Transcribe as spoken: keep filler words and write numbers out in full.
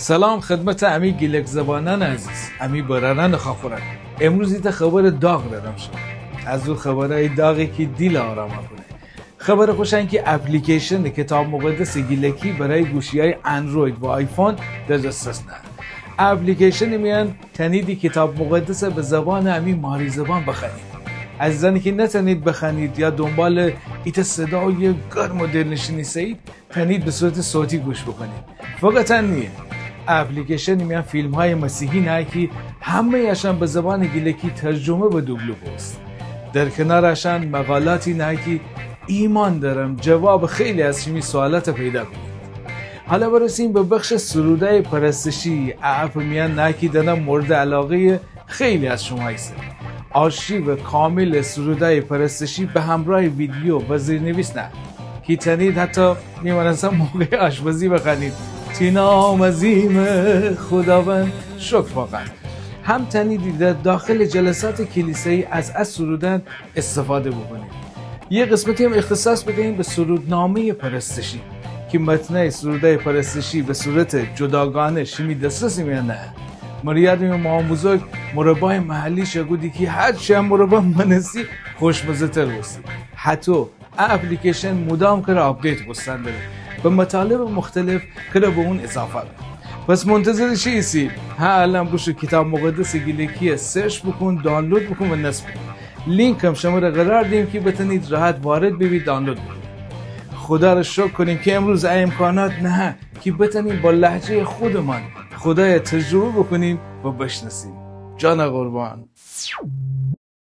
سلام خدمت امی گیلک زبانأنٚ عزیز، امی برأرأنٚ خاخورأن. امروز ایتأ خبرٚ داغ دأرم شمره. از او خبرأیٚ داغی کی دیلٚ آرام کونه. خبرٚ خوشأن کی اپلیکیشنٚ کیتاب مقدسٚ گیلکی برای گوشیأیٚ اندروید و آیفون در دسترس نهه. ا اپلیکیشنٚ میأن تأنیدی کیتاب مقدسَ به زبانٚ امی ماری زبان بخوأنید. عزیزأنی کی نتأنید بخوأنید یا دونبالٚ ایتأ صدایٚ گرم و دلنشین ایسه‌یید، تأنید به صورتٚ صوتی گوش بوکونید. فقط ان نییه، ا اپلیکیشنٚ میأن فیلمهایٚ مسیحی نهه کی همه‌یٚ اشأن به زبانٚ گیلکی ترجمه و دوبله بوسته. در کنارٚ اشأن مقالاتی نهه کی ایمأن دأرم جوابٚ خیلی از شیمی سوالاتَ پیدا کونید. حالا برسیم به بخشٚ سرودأیٚ پرستشی. ا اپٚ میأن نهه کی دأنم موردٚ علاقه‌یٚ خیلی از شوما ایسه. آرشیوٚ کاملٚ سرودأیٚ پرستشی به همرأیٚ ویدیو و زیرنویس نهه کی تأنید حتی می مأنستن موقعٚ آشپزی بخوأنید. تی نام عظیم خداوند، شکر واقعاً. هم تأنیدی در داخلٚ جلساتٚ کلیسایی از ا سرودأن استفاده بوکونید. یه قسمتی هم اختصاص بدهیم به سرودنامه‌یٚ پرستشی کی متنأیٚ سرودأیٚ پرستشی به صورتٚ جداگانه شیمی دسترسٚ میأن نهه. مره یادٚ میأن مام‌بزرگ مربایٚ محلی شا گودی کی هرچی ا مربا مأنستی خوشمزه‌تر بوستی. هطو ا اپلیکیشن مودام کره آپدیت بوستن دره و مطالبٚ مختلف کره به اون اضافه به. پس منتظرٚ چی ایسی؟ هه الأن بوشو کیتاب مقدسٚ گیلکی‌یَ سرچ بوکون، دانلود بوکون و نصب بوکون. لینکم شمره قرار دیم کی بتأنید راحت وارد ببید، دانلود بوکونید. خودا ره شکر کونیم کی امروز ا امکانات نهه کی بتأنیم با لهجه‌یٚ خودمان خودایَ تجربه بوکونیم و بشنأسیم. جانٚ قربان.